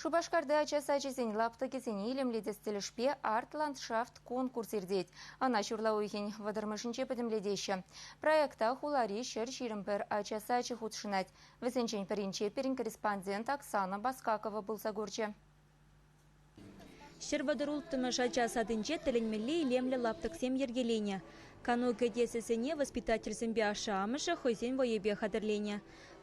Шупашкарти ача сачӗсен лаптӑкӗсене илемлетес тӗлӗшпе «Арт-ландшафт» конкурс иртет. Ӑна ҫурла уйӑхӗн вӑтӑрмӗшӗнче пӗтӗмлетеҫҫӗ. Проекта хулари 121 ача сачӗ хутшӑнать. Вӗсенчен пӗринче пирӗн корреспондент Оксана Баскакова пулса курчӗ. 136-мӗш ача садӗнче тӗлӗнмелле илемлӗ лаптӑксем йӗркеленӗ. Кану кӗтесӗсене воспитательсемпе ашшӗ-амӑшӗ хӑйсен вӑйӗпе хатӗрленӗ.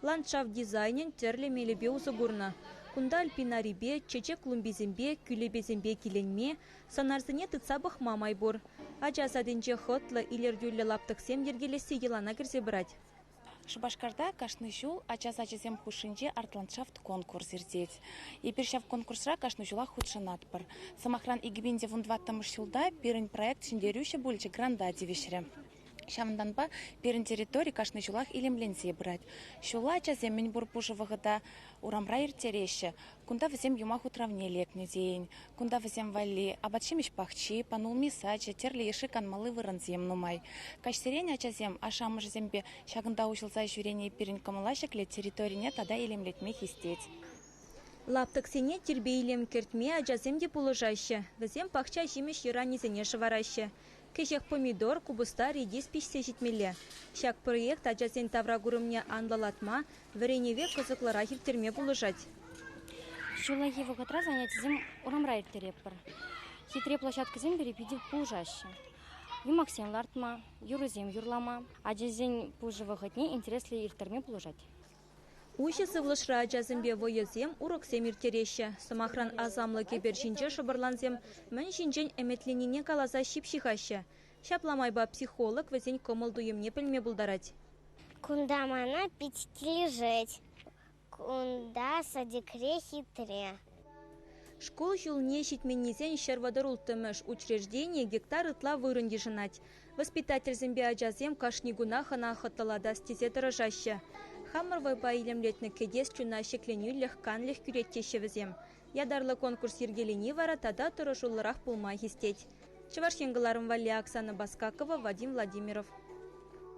Ландшафт дизайнӗн тӗрлӗ мелӗпе усӑ курнӑ. Кунта альпинарипе, чечек клумбисемпе, кӳлепесемпе киленме, сӑнарсене тытса пӑхма май пур. Ача садӗнче хӑтлӑ, илӗртӳллӗ лаптӑксем йӗркелесси йӑлана кӗрсе пырать. Шупашкарта кашни ҫул ача сачӗсем хушшинче «Арт-ландшафт» конкурс иртет. Эпир ҫав конкурсра кашни ҫулах хутшӑнатпӑр. Сӑмахран, 2014 ҫулта пирӗн проект ҫӗнтерӳҫӗ пулчӗ, гранта тивӗҫрӗ. Ҫавӑнтанпа пирӗн территори кашни ҫулах илемленсе пырать. Ҫулла ачасем мӗнпур пушӑ вӑхӑта урамра ирттереҫҫӗ. Кунта вӗсем юмах утравне лекнӗ тейӗн. Кунта вӗсем валли апат-ҫимӗҫ пахчи, панулми сачӗ, тӗрлӗ йышши канмалли вырӑнсем нумай. Каҫсерен ачасем ашшӗ-амӑшӗсемпе ҫакӑнта уҫӑлса ҫӳрени пирӗн кӑмӑла ҫӗклет, территорине тата илемлетме хистет. Лаптӑксене тирпей-илем кӗртме ачасем те пулӑшаҫҫӗ. Вӗсем пахча ҫимӗҫ йӑранӗсене шӑвараҫҫӗ. Кӗҫех помидор, купӑста, редис пиҫсе ҫитмелле. Ҫак проект ачасен тавракурӑмне анлӑлатма, вӗренӗве кӑсӑклӑрах ирттерме пулӑшать. Ҫуллахи вӑхӑтра занятисем урамра ирттеретпӗр. Хитре площадкӑсем пире питӗ пулӑшаҫҫӗ. Юмахсем лартма, юрӑсем юрлама, ачасен пушӑ вӑхӑтне интереслӗ ирттерме пулӑшать. Уҫӑ сывлӑшра ачасемпе вӑйӑсем, уроксем ирттереҫҫӗ. Сӑмахран, асамлӑ кӗпер ҫинче шӑпӑрлансем мӗн ҫинчен ӗмӗтленнине каласа ҫип ҫыхаҫҫӗ. Ҫапла майпа психолог вӗсен кӑмӑл-туйӑмне пӗлме пултарать. Кунта мана пит килӗшет. Кунта садикре хитре. Шкул ҫулне ҫитменнисен 136-мӗш учрежденийӗ гектар ытла вырӑн йышӑнать. Воспитательсемпе ачасем кашни кунах ӑна хӑтлӑлатас тесе тӑрӑшаҫҫӗ. Хамӑр вӑйпа илемлетнӗ кӗтес чуна ҫӗкленӳлӗх, канлӗх кӳрет теҫҫӗ вӗсем. Ятарлӑ конкурс йӗркелени вара тата тӑрӑшуллӑрах пулма хистет. Чӑваш Ен кӑларӑм валли Оксана Баскакова, Вадим Владимиров.